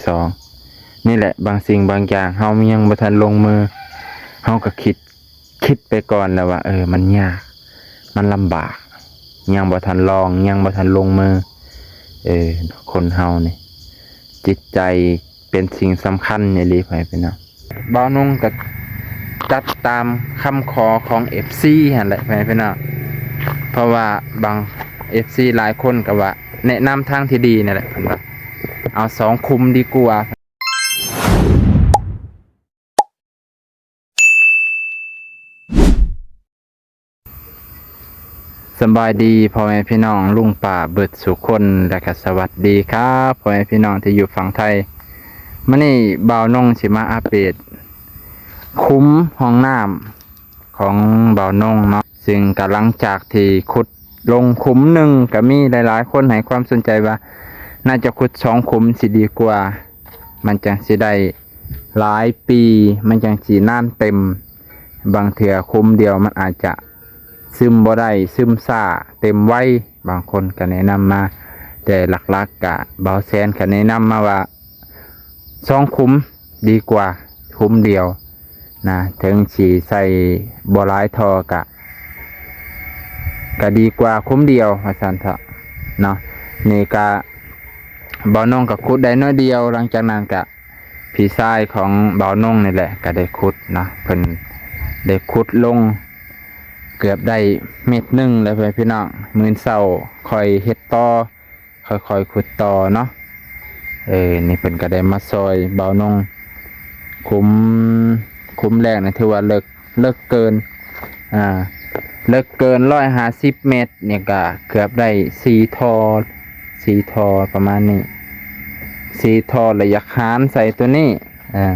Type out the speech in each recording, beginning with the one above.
ສອງ ນີ້ແຫຼະ ບາງສິ່ງບາງຢ່າງເຮົາຍັງບໍ່ທັນລົງມື ເຮົາກໍຄິດ ຄິດໄປກ່ອນແລ້ວວ່າ ເອີ ມັນຍາກ ມັນລຳບາກ ຍັງບໍ່ທັນລອງ ຍັງບໍ່ທັນລົງມື. ເອີ ຄົນເຮົານີ້ ຈິດໃຈເປັນສິ່ງສຳຄັນອີ່ຫຼີ ພໍ່ແມ່ພີ່ນ້ອງ. ບ່າວນົງກໍຈັດຕາມຄຳຂໍຂອງເອັຟຊີຫັ້ນແຫຼະ ພໍ່ແມ່ພີ່ນ້ອງ, ເພາະວ່າບາງເອັຟຊີຫຼາຍຄົນກໍວ່າ ແນະນຳທາງທີ່ດີນັ້ນແຫຼະ ເພິ່ນວ່າ ເອົາສອງຂຸມດີກວ່າ. ສະບາຍດີພໍ່ແມ່ພີ່ນ້ອງລຸງປ້າເບິດສູ່ຄົນ ແລະກະສະຫວັດດີຄັບພໍ່ແມ່ພີ່ນ້ອງທີ່ຢູ່ຝັ່ງໄທ. ມື້ນີ້ບ່າວນົງຊິມາອັບເດດຂຸມຮ່ອງນ້ຳຂອງບ່າວນົງເນາະ, ຊຶ່ງກະຫຼັງຈາກທີ່ຂຸດລົງຂຸມໜຶ່ງ ກະມີຫຼາຍໆຄົນໃຫ້ຄວາມສົນໃຈວ່າ ໜ້າຈະຂຸດສອງຂຸມຊິດີກວ່າ ມັນຈັ່ງຊິໄດ້ ຫຼາຍປີມັນຈັ່ງຊິນານເຕັມ, ບາງເທື່ອຂຸມດຽວມັນອາດຈະຊຶມບໍ່ໄດ້ ຊຶມຊ້າເຕັມໄວ, ບາງຄົນກໍແນະນຳມາ. ແຕ່ຫຼັກໆກະບ່າວແສນກໍແນະນຳມາວ່າ ສອງຂຸມດີກວ່າຂຸມດຽວນະ, ເຖິງຊິໃສ່ບໍ່ຫຼາຍທໍ່ກະ ກະດີກວ່າຂຸມດຽວວ່າຊັ້ນເຖາະເນາະ. ນີ້ກະ ບ່າວນົງກໍຂຸດໄດ້ໜ້ອຍດຽວ, ຫຼັງຈາກນັ້ນກະ ພີ່ຊາຍຂອງບ່າວນົງນີ້ແຫຼະ ກໍໄດ້ຂຸດເນາະ, ເພິ່ນໄດ້ຂຸດລົງເກືອບໄດ້ເມັດໜຶ່ງແລ້ວ ພໍ່ແມ່ພີ່ນ້ອງ. ມື້ເຊົ້າຄ່ອຍເຮັດຕໍ່ ຄ່ອຍໆຂຸດຕໍ່ເນາະ. ເອີ ນີ້ເພິ່ນກໍໄດ້ມາຊ່ອຍບ່າວນົງ ຂຸມ ຂຸມແລກນີ້ຖືວ່າເລິກ ເລິກເກີນ ອ່າ ເລິກເກີນຮ້ອຍຫ້າສິບແມັດນີ້ ກໍເກືອບໄດ້ສີ່ທໍ່ ສີ່ທໍ່ປະມານນີ້ ສີ່ທໍ່ ແລະ ຢາກຫານໃສ່ຕົວນີ້ ອ່າ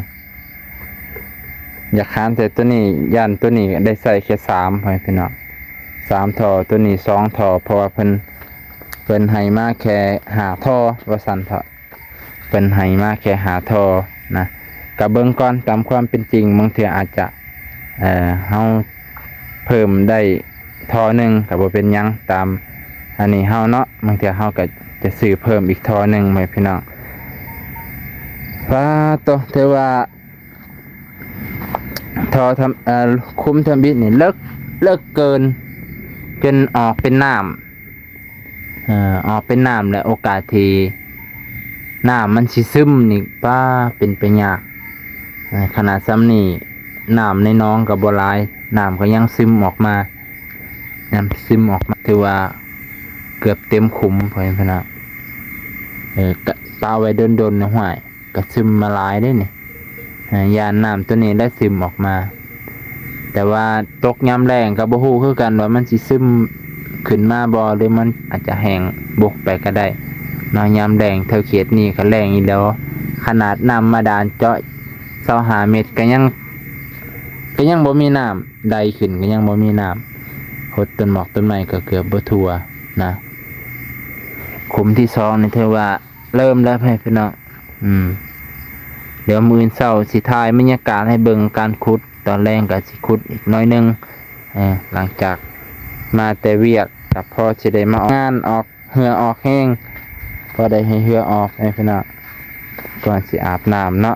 ຢາກຫານໃສ່ຕົວນີ້ ຢ້ານຕົວນີ້ໄດ້ໃສ່ແຄ່ສາມ ພໍ່ແມ່ພີ່ນ້ອງ ສາມທໍ່ ຕົວນີ້ສອງທໍ່ ເພາະວ່າເພິ່ນ ເພິ່ນໃຫ້ມາແຄ່ຫ້າທໍ່ວ່າຊັ້ນເຖາະ. ເພິ່ນໃຫ້ມາແຄ່ຫ້າທໍ່ນະ, ກະເບິ່ງກ່ອນ ຕາມຄວາມເປັນຈິງ ບາງເທື່ອອາດຈະ ເອີ ເຮົາເພີ່ມໄດ້ທໍ່ໜຶ່ງກະບໍ່ເປັນຫຍັງ ຕາມອັນນີ້ເຮົາເນາະ, ບາງເທື່ອເຮົາກະຈະຊື້ເພີ່ມອີກທໍ່ໜຶ່ງ ພໍ່ແມ່ພີ່ນ້ອງ. ປາໂຕ ຖືວ່າທໍ່ທຳ ເອີ ຂຸມທຳອິດນີ້ເລິກ ເລິກເກີນ ຈົນອອກເປັນນ້ຳ ເອີ ອອກເປັນນ້ຳ ແລະ ໂອກາດທີ່ນ້ຳມັນຊິຊຶມນີ້ ປ້າ ເປັນໄປຍາກ. ເອີ ຂະໜາດສ່ຳນີ້ ນ້ຳໃນໜອງກໍບໍ່ຫຼາຍ ນ້ຳກໍຍັງຊຶມອອກມາ ຍັງຊຶມອອກມາ ຖືວ່າເກືອບເຕັມຂຸມ ພໍ່ແມ່ພີ່ນ້ອງ. ເອີ ກະປະໄວ້ດົນໆ ນະ ຫ້ວຍ ກະຊຶມມາຫຼາຍເດ້ນີ້ ເອີ ຢ້ານນ້ຳຕົວນີ້ໄດ້ຊຶມອອກມາ. ແຕ່ວ່າຕົກຍາມແລ້ງກໍບໍ່ຮູ້ຄືກັນວ່າມັນຊິຊຶມຂຶ້ນມາບໍ່ ຫຼືມັນອາດຈະແຫ້ງບົກໄປກໍໄດ້ເນາະ. ຍາມແລ້ງແຖວເຂດນີ້ກໍແລ້ງອີ່ຫຼີ, ຂະໜາດນ້ຳບາດານເຈາະຊາວຫ້າເມັດກໍຍັງ ກໍຍັງບໍ່ມີນ້ຳ, ໄດຂຶ້ນກໍຍັງບໍ່ມີນ້ຳ, ຫົດຕົ້ນໝອກຕົ້ນໄມ້ກໍເກືອບບໍ່ທົ່ວນະ. ຂຸມທີສອງນີ້ຖືວ່າ ເລີ່ມແລ້ວ ພໍ່ແມ່ພີ່ນ້ອງ. ອືມ ດຽວມື້ອື່ນເຊົ້າຊິຖ່າຍບັນຍາກາດໃຫ້ເບິ່ງການຂຸດ, ຕອນແລງກໍຊິຂຸດອີກໜ້ອຍໜຶ່ງ. ເອີ ຫຼັງຈາກມາແຕ່ວຽກ ກໍພໍຊິໄດ້ມາອອກງານ ອອກເຫື່ອອອກແຮງ, ພໍໄດ້ໃຫ້ເຫື່ອອອກ ພໍ່ແມ່ພີ່ນ້ອງ, ກ່ອນຊິອາບນ້ຳເນາະ.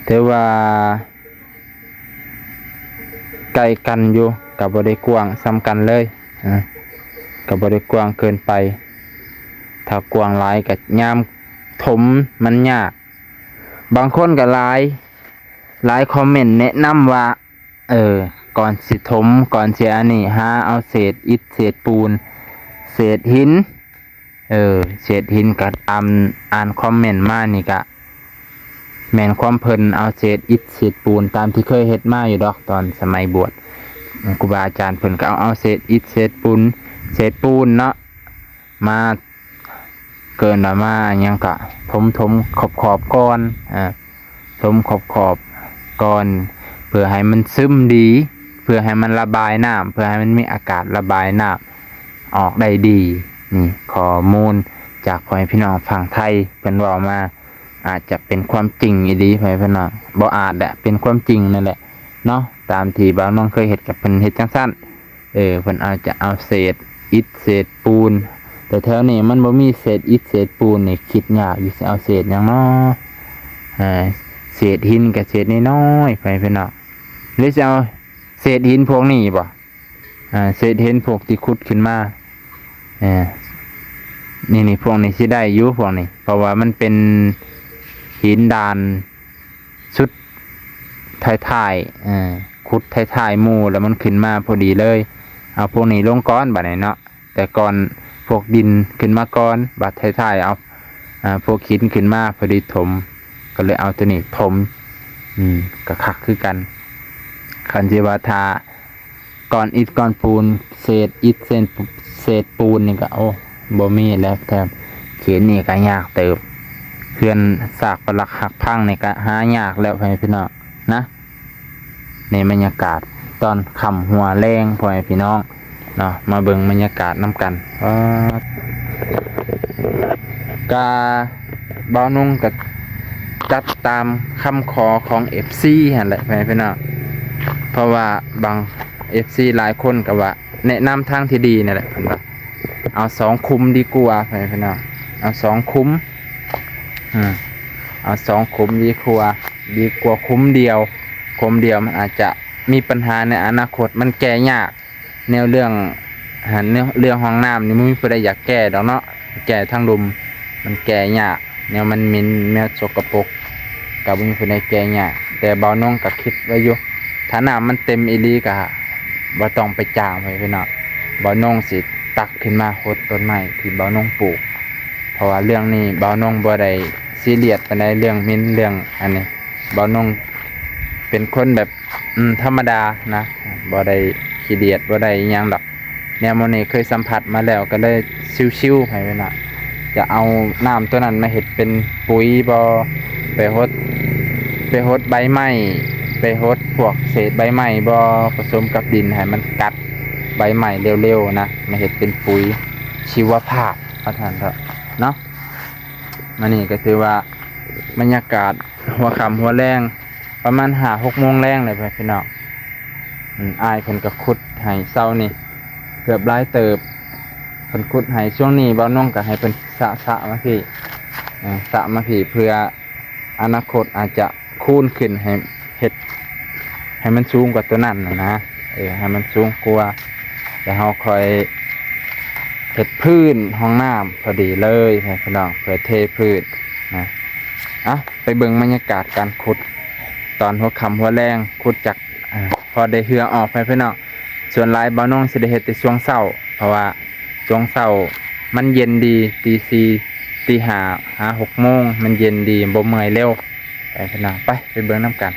ຖືວ່າ ໃກ້ກັນຢູ່ ກໍບໍ່ໄດ້ກວ້າງສ່ຳກັນເລີຍ ເອີ ກໍບໍ່ໄດ້ກວ້າງເກີນໄປ. ຖ້າກວ້າງຫຼາຍກໍຍາມຖົມມັນຍາກ. ບາງຄົນກໍຫຼາຍ ຫຼາຍຄອມເມັນແນະນຳວ່າ ເອີ ກ່ອນຊິຖົມ ກ່ອນຊິອັນນີ້ ຫາເອົາເສດອິດເສດປູນ ເສດຫີນ ເອີ ເສດຫີນ ກະຕາມອ່ານຄອມເມັນມານີ້ກະແມ່ນຄວາມເພິ່ນ ເອົາເສດອິດເສດປູນ ຕາມທີ່ເຄີຍເຮັດມາຢູ່ດອກ ຕອນສະໄໝບວດ ຄູບາອາຈານເພິ່ນກະເອົາ ເອົາເສດອິດເສດປູນ ເສດປູນເນາະ ມາ ເກີນວ່າມາຫຍັງກະຖົມໆຂອບໆກ່ອນ ອ່າ ຖົມຂອບໆກ່ອນ ເພື່ອໃຫ້ມັນຊຶມດີ ເພື່ອໃຫ້ມັນລະບາຍນ້ຳ ເພື່ອໃຫ້ມັນມີອາກາດລະບາຍນ້ຳອອກໄດ້ດີ. ນີ້ຂໍ້ມູນຈາກພໍ່ແມ່ພີ່ນ້ອງຝັ່ງໄທເພິ່ນເວົ້າມາ ອາດຈະເປັນຄວາມຈິງອີ່ຫຼີ ພໍ່ແມ່ພີ່ນ້ອງ, ບໍ່ອາດແຫຼະ ເປັນຄວາມຈິງນັ້ນແຫຼະເນາະ. ຕາມທີ່ບ່າວນ້ອງເຄີຍເຮັດກັບເພິ່ນ ເຮັດຈັ່ງຊັ້ນ ເອີ ເພິ່ນອາດຈະເອົາເສດອິດເສດປູນ ແຕ່ແຖວນີ້ມັນບໍ່ມີເສດອິດເສດປູນນີ້ ຄິດຍາກຢູ່ ຊິເອົາເສດຫຍັງເນາະ. ເອີ ເສດຫີນກໍເສດນ້ອຍໆ ໄປພີ່ນ້ອງ ຫຼືຊິເອົາເສດຫີນພວກນີ້ບໍ່? ອ່າ ເສດຫີນພວກທີ່ຂຸດຂຶ້ນມາ ເອີ ນີ້ໆ ພວກນີ້ຊິໄດ້ຢູ່ ພວກນີ້ ເພາະວ່າມັນເປັນຫີນດ່ານສຸດທ້າຍໆ ເອີ ຂຸດທ້າຍໆໝູ່ ແລ້ວມັນຂຶ້ນມາພໍດີເລີຍ. ເອົາພວກນີ້ລົງກ່ອນບາດນີ້ເນາະ ແຕ່ກ່ອນພວກດິນຂຶ້ນມາກ່ອນ ບາດທ້າຍໆ ເອົາ ອ່າ ພວກຫີນຂຶ້ນມາພໍດີຖົມ ກໍເລີຍເອົາໂຕນີ້ຖົມ ອືມ ກໍຄັກຄືກັນ. ຄັນຊິວ່າຖ້າກ້ອນອິດກ້ອນປູນ ເສດອິດເສດ ເສດປູນນີ້ກໍ ໂອ້ ບໍ່ມີແລ້ວ ແຖວເຂດນີ້ກໍຍາກເຕີບ ເຮືອນຊາກປະຫຼັກຫັກພັງນີ້ກໍຫາຍາກແລ້ວ ພໍ່ແມ່ພີ່ນ້ອງນະ. ໃນບັນຍາກາດຕອນຄ່ຳຫົວແລງ ພໍ່ແມ່ພີ່ນ້ອງເນາະ ມາເບິ່ງບັນຍາກາດນຳກັນ. ກະບ່າວນົງກະຈັດຕາມຄຳຂໍຂອງເອັຟຊີຫັ້ນແຫຼະ ພໍ່ແມ່ພີ່ນ້ອງ ເພາະວ່າບາງເອັຟຊີຫຼາຍຄົນກໍວ່າ ແນະນຳທາງທີ່ດີນັ້ນແຫຼະ ເພິ່ນວ່າເອົາສອງຂຸມດີກວ່າ ພໍ່ແມ່ພີ່ນ້ອງ ເອົາສອງຂຸມ ອືມ ເອົາສອງຂຸມດີກວ່າ ດີກວ່າຂຸມດຽວ. ຂຸມດຽວມັນອາດຈະມີບັນຫາໃນອະນາຄົດ ມັນແກ້ຍາກ. ແນວເລື່ອງ ຫາ ແນວເລື່ອງຫ້ອງນ້ຳນີ້ ບໍ່ມີຜູ້ໃດຢາກແກ້ດອກເນາະ ແກ້ທາງລຸ່ມມັນແກ້ຍາກ ແນວມັນເໝັນ ແນວສົກກະປົກ ກໍບໍ່ມີຜູ້ໃດແກ້ຍາກ. ແຕ່ບ່າວນົງກໍຄິດໄວ້ຢູ່ ຖ້ານ້ຳມັນເຕັມອີ່ຫຼີກໍບໍ່ຕ້ອງໄປຈ້າງໃຜພີ່ນ້ອງ ບ່າວນົງຊິຕັກຂຶ້ນມາຫົດຕົ້ນໄມ້ທີ່ບ່າວນົງປູກ. ເພາະວ່າເລື່ອງນີ້ບ່າວນົງບໍ່ໄດ້ຊີຣຽສປານໃດ ເລື່ອງເໝັນ ເລື່ອງອັນນີ້ ບ່າວນົງເປັນຄົນແບບ ອືມ ທຳມະດານະ ບໍ່ໄດ້ຂີ້ດຽດ ບໍ່ໄດ້ຫຍັງດອກ. ແນວໝູ່ນີ້ເຄີຍສຳຜັດມາແລ້ວ ກໍເລີຍຊິວໆ ໃຫ້ເວລາ ຈະເອົານ້ຳຕົວນັ້ນມາເຮັດເປັນປຸຍບໍ່ ໄປຫົດ ໄປຫົດໃບໄມ້ ໄປຫົດພວກເສດໃບໄມ້ບໍ່ ປະສົມກັບດິນໃຫ້ມັນກັດໃບໄມ້ເລັວໆນະ ມາເຮັດເປັນປຸຍຊີວະພາບ ວ່າຊັ້ນເຖາະເນາະ. ມື້ນີ້ກໍຖືວ່າບັນຍາກາດຫົວຄ່ຳຫົວແລງ ປະມານຫ້າຫົກໂມງແລງແຫຼະພີ່ນ້ອງ. ອືມ ອ້າຍເພິ່ນກໍຂຸດໃຫ້ເຊົ້ານີ້ເກືອບຫຼາຍເຕີບ ເພິ່ນຂຸດໃຫ້. ຊ່ວງນີ້ບ່າວນົງກໍໃຫ້ເພິ່ນສະ ສະມາພີ້ ເອີ ສະມາພີ້ ເພື່ອອະນາຄົດອາດຈະຄູນຂຶ້ນ ໃຫ້ເຮັດໃຫ້ມັນສູງກວ່າຕົວນັ້ນນະນະ ເອີ ໃຫ້ມັນສູງກວ່າ ແລ້ວເຮົາຄ່ອຍເຮັດພື້ນຫ້ອງນ້ຳພໍດີເລີຍພີ່ນ້ອງ ເພື່ອເທພື້ນນະ. ເອົາ ໄປເບິ່ງບັນຍາກາດການຂຸດ ຕອນຫົວຄ່ຳຫົວແລງ ຂຸດຈາກ ອ່າ ພໍໄດ້ເຫື່ອອອກໃຫ້ພີ່ນ້ອງ. ສ່ວນຫຼາຍບ່າວນົງຊິໄດ້ເຮັດແຕ່ຊ່ວງເຊົ້າ ເພາະວ່າຊ່ວງເຊົ້າມັນເຢັນດີ ຕີສີ່ ຕີຫ້າ ຫາຫົກໂມງ ມັນເຢັນດີ ບໍ່ເມື່ອຍເລັວ. ໄປພີ່ນ້ອງ ໄປ ໄປເບິ່ງນຳກັນ.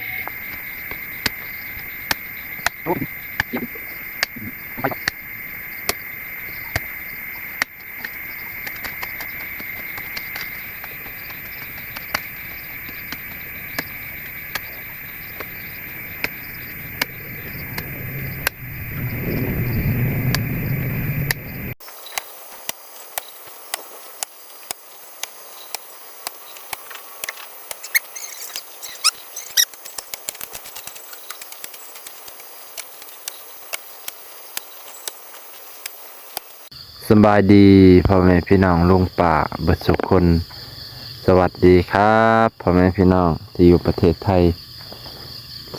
ສະບາຍດີພໍ່ແມ່ພີ່ນ້ອງລຸງປ້າເບິດສູ່ຄົນ. ສະຫວັດດີຄັບພໍ່ແມ່ພີ່ນ້ອງທີ່ຢູ່ປະເທດໄທ.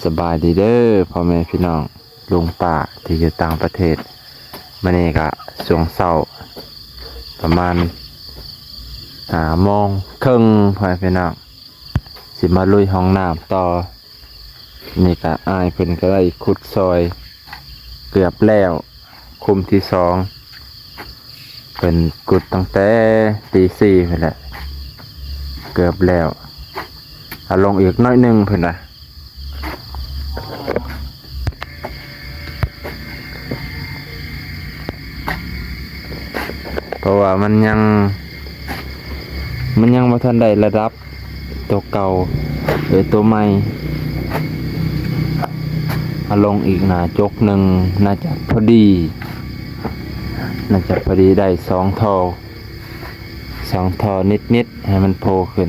ສະບາຍດີເດີພໍ່ແມ່ພີ່ນ້ອງລຸງປ້າທີ່ຢູ່ຕ່າງປະເທດ. ມື້ນີ້ກະຊ່ວງເຊົ້າ ປະມານຫ້າໂມງເຄິ່ງ ພໍ່ແມ່ພີ່ນ້ອງ ຊິມາລຸຍຫ້ອງນ້ຳຕໍ່. ນີ້ກະອ້າຍເພິ່ນກະໄດ້ຂຸດຊ່ອຍເກືອບແລ້ວ ຂຸມທີສອງ ເພິ່ນຂຸດຕັ້ງແຕ່ຕີສີ່ພຸ້ນແຫຼະ ເກືອບແລ້ວ. ເອົາລົງອີກໜ້ອຍໜຶ່ງເພິ່ນວ່າ ເພາະວ່າມັນຍັງ ມັນຍັງບໍ່ທັນໄດ້ລະດັບ ໂຕເກົ່າ ເອີ ໂຕໃໝ່. ເອົາລົງອີກໜ້າຈົກໜຶ່ງ ໜ້າຈະພໍດີ ໜ້າຈະພໍດີໄດ້ສອງທໍ່ ສອງທໍ່ນິດໆ ໃຫ້ມັນໂຜ່ຂຶ້ນ.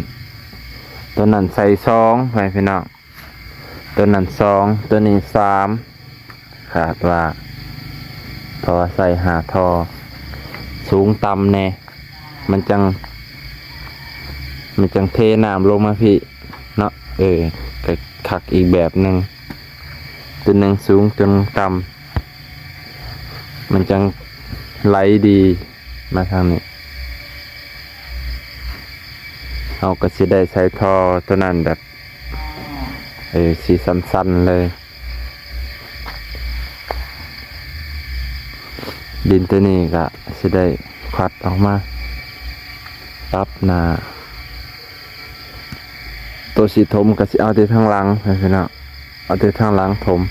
ໂຕນັ້ນໃສ່ສອງ ພໍ່ແມ່ພີ່ນ້ອງ ໂຕນັ້ນສອງ ໂຕນີ້ສາມ ຄາດວ່າ ເພາະວ່າໃສ່ຫ້າທໍ່. ສູງຕ່ຳແດ່ ມັນຈັ່ງ ມັນຈັ່ງເທນ້ຳລົງມາພີ້ເນາະ. ເອີ ກໍຄັກອີກແບບໜຶ່ງ, ຕົວໜຶ່ງສູງ ຕົວໜຶ່ງຕ່ຳ ມັນຈັ່ງໄຫຼດີມາທາງນີ້. ເຮົາກໍຊິໄດ້ໃສ່ທໍ່ຕົວນັ້ນແບບ ເອີ ຊິສັ້ນໆເລີຍ. ດິນຕົວນີ້ກະຊິໄດ້ຄວັດອອກມາປັບໜ້າ. ໂຕຊິຖົມກະຊິເອົາແຕ່ທາງຫຼັງ ພີ່ນ້ອງ, ເອົາແຕ່ທາງຫຼັງຖົມ.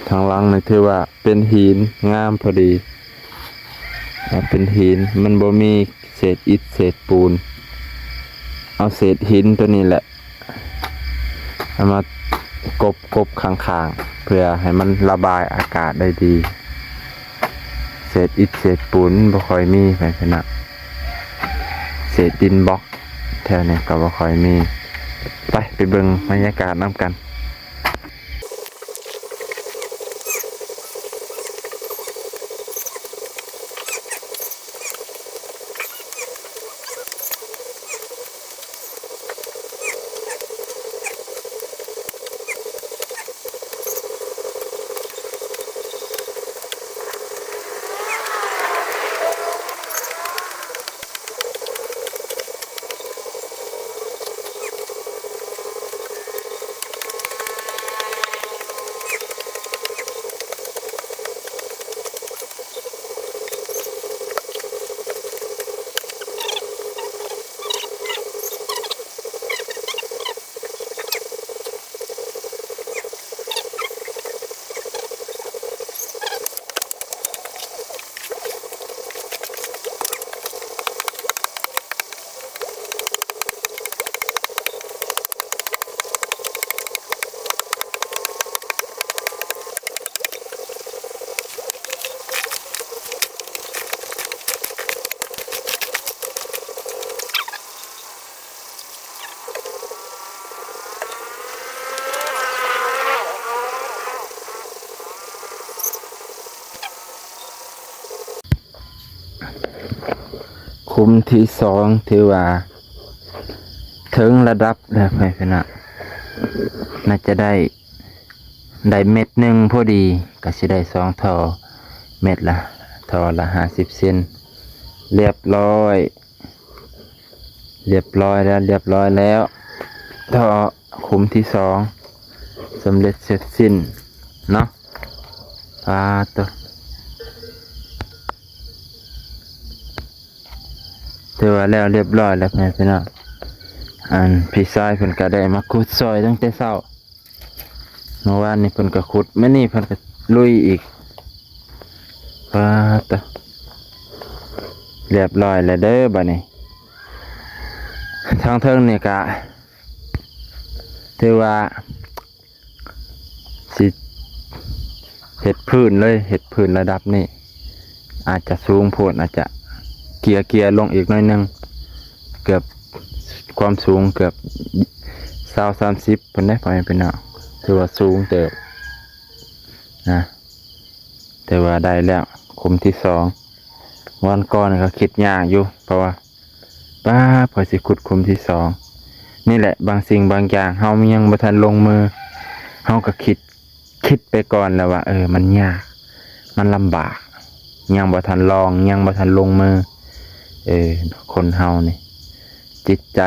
ທາງຫຼັງນີ້ຖືວ່າເປັນຫີນງາມພໍດີ. ເປັນຫີນ ມັນບໍ່ມີເສດອິດເສດປູນ. ເອົາເສດຫີນຕົວນີ້ແຫຼະ ເອົາມາກົບ ກົບຂ້າງໆ ເພື່ອໃຫ້ມັນລະບາຍອາກາດໄດ້ດີ. ເສດອິດເສດປູນບໍ່ຄ່ອຍມີ ພີ່ນ້ອງ, ເສດດິນບລັອກແຖວນີ້ກໍບໍ່ຄ່ອຍມີ. ໄປ ໄປເບິ່ງບັນຍາກາດນຳກັນ. ຂຸມທີສອງ ຖືວ່າເຖິງລະດັບແລ້ວ ພີ່ນ້ອງ, ໜ້າຈະໄດ້ ໄດ້ເມັດໜຶ່ງພໍດີ ກໍຊິໄດ້ສອງທໍ່ ເມັດລະ ທໍ່ລະຫ້າສິບເຊັນ. ລຽບຮ້ອຍ ລຽບຮ້ອຍແລ້ວ ລຽບຮ້ອຍແລ້ວ. ທໍ່ຂຸມທີສອງ ສຳເລັດເສັດສິ້ນເນາະ. ປາໂຕ ຖືວ່າແລ້ວລຽບຮ້ອຍແລ້ວ ພໍ່ແມ່ພີ່ນ້ອງ. ອັນ ພີ່ຊາຍເພິ່ນກໍໄດ້ມາຂຸດຊ່ອຍຕັ້ງແຕ່ເຊົ້າ. ເມື່ອວານນີ້ເພິ່ນກໍຂຸດ, ມື້ນີ້ເພິ່ນກໍລຸຍອີກ. ປາດໂຕ ລຽບຮ້ອຍແລ້ວເດີບາດນີ້. ທາງເທິງນີ້ກະຖືວ່າຊິເຮັດພື້ນເລີຍ, ເຮັດພື້ນລະດັບນີ້. ອາດຈະສູງໂພດ, ອາດຈະເກຍ ເກຍລົງອີກໜ້ອຍໜຶ່ງ, ເກືອບ ຄວາມສູງເກືອບຊາວ ສາມສິບພຸ້ນເດ້ ພໍ່ແມ່ພີ່ນ້ອງ. ຖືວ່າສູງເຕີບນະ, ແຕ່ວ່າໄດ້ແລ້ວຂຸມທີສອງ. ວັນກ່ອນກໍຄິດຍາກຢູ່ ເພາະວ່າ ປ້າ ເພື່ອຊິຂຸດຂຸມທີສອງ. ນີ້ແຫຼະ ບາງສິ່ງບາງຢ່າງເຮົາຍັງບໍ່ທັນລົງມື, ເຮົາກໍຄິດ ຄິດໄປກ່ອນແລ້ວວ່າ ເອີ ມັນຍາກ ມັນລຳບາກ, ຍັງບໍ່ທັນລອງ ຍັງບໍ່ທັນລົງມື. ເອີ ຄົນເຮົານີ້ ຈິດໃຈ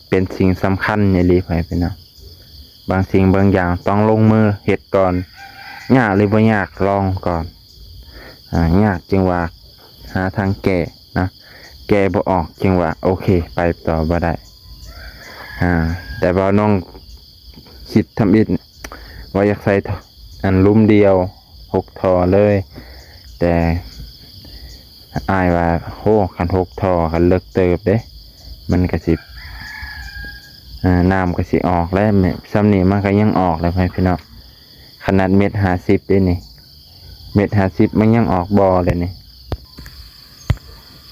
ເປັນສິ່ງສຳຄັນອີ່ຫຼີ ພໍ່ແມ່ພີ່ນ້ອງ. ບາງສິ່ງບາງຢ່າງຕ້ອງລົງມືເຮັດກ່ອນ, ຍາກຫຼືບໍ່ຍາກ ລອງກ່ອນ. ອາ ຍາກຈຶ່ງວ່າຫາທາງແກ້ນະ, ແກ້ບໍ່ອອກຈຶ່ງວ່າໂອເຄ ໄປຕໍ່ບໍ່ໄດ້. ອາ ແຕ່ວ່ານ້ອງຄິດທຳອິດວ່າຢາກໃສ່ ອັນ ຫຼຸມດຽວ ຫົກທໍ່ເລີຍ, ແຕ່ອ້າຍວ່າ ໂຫ ຄັນຫົກທໍ່ ຄັນເລິກເຕີບເດ້ ມັນກະຊິ ເອີ ນ້ຳກະຊິອອກແລ້ວ. ຊ່ຳນີ້ມັນກະຍັງອອກເລີຍ ພໍ່ແມ່ພີ່ນ້ອງ. ຂະໜາດເມັດຫ້າສິບເດ້ນີ້, ເມັດຫ້າສິບມັນຍັງອອກບໍ່ເລີຍນີ້.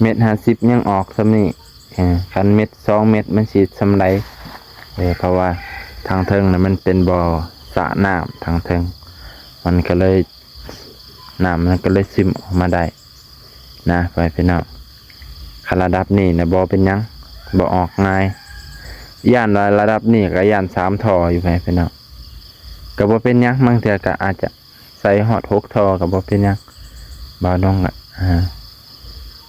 ເມັດຫ້າສິບຍັງອອກຊ່ຳນີ້, ເອີ ຄັນເມັດສອງເມັດມັນຊິຊ່ຳໃດ? ເອີ ເພາະວ່າທາງເທິງນະມັນເປັນບໍ່ສະນ້ຳທາງເທິງ, ມັນກໍເລີຍ ນ້ຳມັນກໍເລີຍຊຶມອອກມາໄດ້ນະ ພໍ່ແມ່ພີ່ນ້ອງ. ຄັນລະດັບນີ້ນະບໍ່ເປັນຫຍັງ ບໍ່ອອກງ່າຍ. ຢ້ານວ່າລະດັບນີ້ກໍຢ້ານສາມທໍ່ຢູ່ ພໍ່ແມ່ພີ່ນ້ອງ. ກໍບໍ່ເປັນຫຍັງ ບາງເທື່ອກໍອາດຈະໃສ່ຮອດຫົກທໍ່ກໍບໍ່ເປັນຫຍັງ. ບ່າວນົງກໍ ອ່າ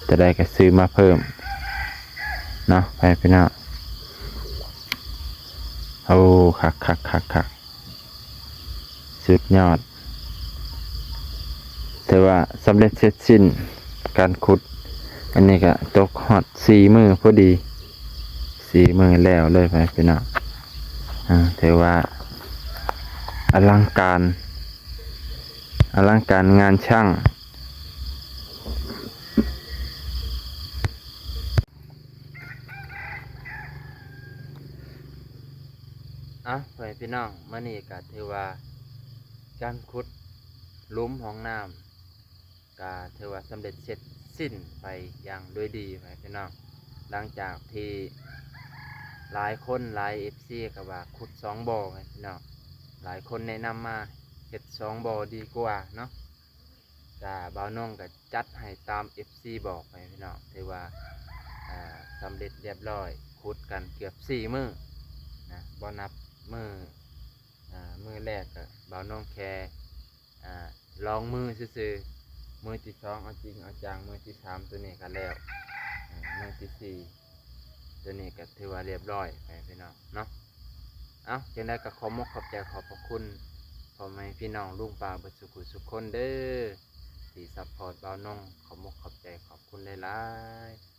ຈະໄດ້ກໍຊື້ມາເພີ່ມເນາະ ພໍ່ແມ່ພີ່ນ້ອງ. ໂອ້ ຄັກໆໆໆ ສຸດຍອດ ຖືວ່າສຳເລັດເສັດສິ້ນການຂຸດ. ອັນນີ້ກໍຕົກຮອດສີ່ມື້ພໍດີ ສີ່ມື້ແລ້ວເລີຍ ພໍ່ແມ່ພີ່ນ້ອງ. ອ່າ ຖືວ່າອະລັງການ ອະລັງການງານຊ່າງ. ເອົາ ພໍ່ແມ່ພີ່ນ້ອງ ມື້ນີ້ກໍຖືວ່າການຂຸດຫຼຸມຮ່ອງນ້ຳ ກໍຖືວ່າສຳເລັດເສັດສິ້ນໄປຢ່າງໂດຍດີ ພໍ່ແມ່ພີ່ນ້ອງ. ຫຼັງຈາກທີ່ຫຼາຍຄົນ ຫຼາຍເອັຟຊີກໍວ່າຂຸດສອງບໍ່ ພໍ່ແມ່ພີ່ນ້ອງ, ຫຼາຍຄົນແນະນຳມາເຮັດສອງບໍ່ດີກວ່າເນາະ. ກະບ່າວນົງກະຈັດໃຫ້ຕາມເອັຟຊີບອກໄປພີ່ນ້ອງ. ຖືວ່າ ອ່າ ສຳເລັດລຽບຮ້ອຍ, ຂຸດກັນເກືອບສີ່ມື້ນະ, ບໍ່ນັບມື້ ອ່າ ມື້ແລກກະບ່າວນົງແຄ່ ອ່າ ລອງມືຊື່ໆ, ມື້ທີສອງເອົາຈິງເອົາຈັງ, ມື້ທີສາມໂຕນີ້ກະແລ້ວ, ມື້ທີສີ່ໂຕນີ້ກະຖືວ່າລຽບຮ້ອຍໄປພີ່ນ້ອງເນາະ. ເອົ້າ ຈັ່ງໃດກໍຂອບມົກຂອບໃຈຂອບພະຄຸນພໍ່ແມ່ພີ່ນ້ອງລຸງປ້າເບິດສູ່ຜູ້ສູ່ຄົນເດີ ທີ່ຊັບພອດບ່າວນົງ. ຂອບມົກຂອບໃຈຂອບຄຸນຫຼາຍໆ.